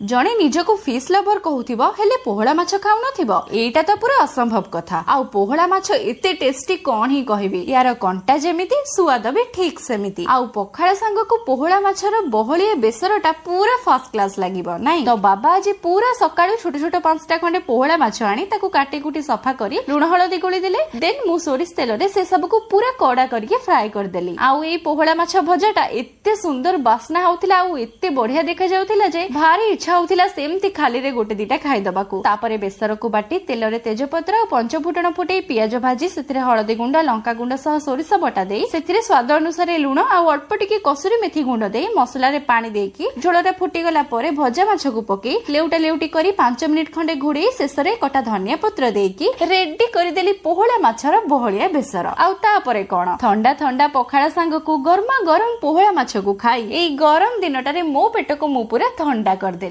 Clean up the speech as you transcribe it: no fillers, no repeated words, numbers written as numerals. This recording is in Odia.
ଜଣେ ନିଜକୁ ଫିସ୍ ଲଭର କହୁଥିବ, ହେଲେ ପୋହଳା ମାଛ ଖାଉନଥିବ, ଏଇଟା ତ ପୁରା ଅସମ୍ଭବ କଥା। ଆଉ ପୋହଳା ମାଛ ଏତେ ଟେଷ୍ଟି, କଣ ହିଁ କହିବି। ୟାର କଣ୍ଟା ଯେମିତି, ସୁଆଦ ବି ଠିକ ସେମିତି। ଆଉ ପଖାଳ ସାଙ୍ଗକୁ ପୋହଳା ମାଛର ବହଳିଆ ବେସରଟା ପୁରା ଫାର୍ଷ୍ଟ କ୍ଲାସ ଲାଗିବ, ନାଇଁ ତ? ବାବା ଆଜି ପୁରା ସକାଳୁ ଛୋଟ ଛୋଟ 5ଟା ଖଣ୍ଡେ ପୋହଳା ମାଛ ଆଣି ତାକୁ କାଟି କୁଟି ସଫା କରି ଲୁଣ ହଳଦୀ ଗୋଳି ଦେଲେ। ଦେନ୍ ମୁଁ ସୋରିଷ ତେଲରେ ସେ ସବୁକୁ ପୁରା କଡା କରିକି ଫ୍ରାଏ କରିଦେଲି। ଆଉ ଏଇ ପୋହଳା ମାଛ ଭଜାଟା ଏତେ ସୁନ୍ଦର ବାସ୍ନା ହଉଥିଲା ଆଉ ଏତେ ବଢିଆ ଦେଖାଯାଉଥିଲା ଯେ ଭାରି ଇଚ୍ଛା ହଉଥିଲା ସେମିତି ଖାଲିରେ ଗୋଟେ ଦିଟା ଖାଇଦବାକୁ। ତାପରେ ବେସରକୁ ବାଟି ତେଲରେ ତେଜପତ୍ର ଆଉ ପଞ୍ଚଫୁଟଣ ଫୁଟେଇ ପିଆଜ ଭାଜି ସେଥିରେ ହଳଦୀ ଗୁଣ୍ଡ, ଲଙ୍କା ଗୁଣ୍ଡ ସହ ସୋରିଷ ବଟା ଦେଇ ସେଥିରେ ସ୍ୱାଦ ଅନୁସାରେ ଲୁଣ ଆଉ ଅଳ୍ପ ଟିକେ କସୁରୀ ମେଥି ଗୁଣ୍ଡ ଦେଇ ମସଲାରେ ପାଣି ଦେଇକି ଝୋଳଟା ଫୁଟିଗଲା ପରେ ଭଜା ମାଛକୁ ପକେଇ ଲେଉଟା ଲେଉଟି କରି 5 ମିନିଟ ଖଣ୍ଡେ ଘୋଡେଇ ଶେଷରେ କଟା ଧନିଆ ପତ୍ର ଦେଇକି ରେଡି କରିଦେଲି ପୋହଳା ମାଛର ବହଳିଆ ବେସର। ଆଉ ତାପରେ କଣ, ଥଣ୍ଡା ଥଣ୍ଡା ପଖାଳ ସାଙ୍ଗକୁ ଗରମା ଗରମ ପୋହଳା ମାଛକୁ ଖାଇ ଏଇ ଗରମ ଦିନଟାରେ ମୋ ପେଟକୁ ମୁଁ ପୁରା ଥଣ୍ଡା କରିଦେଲି।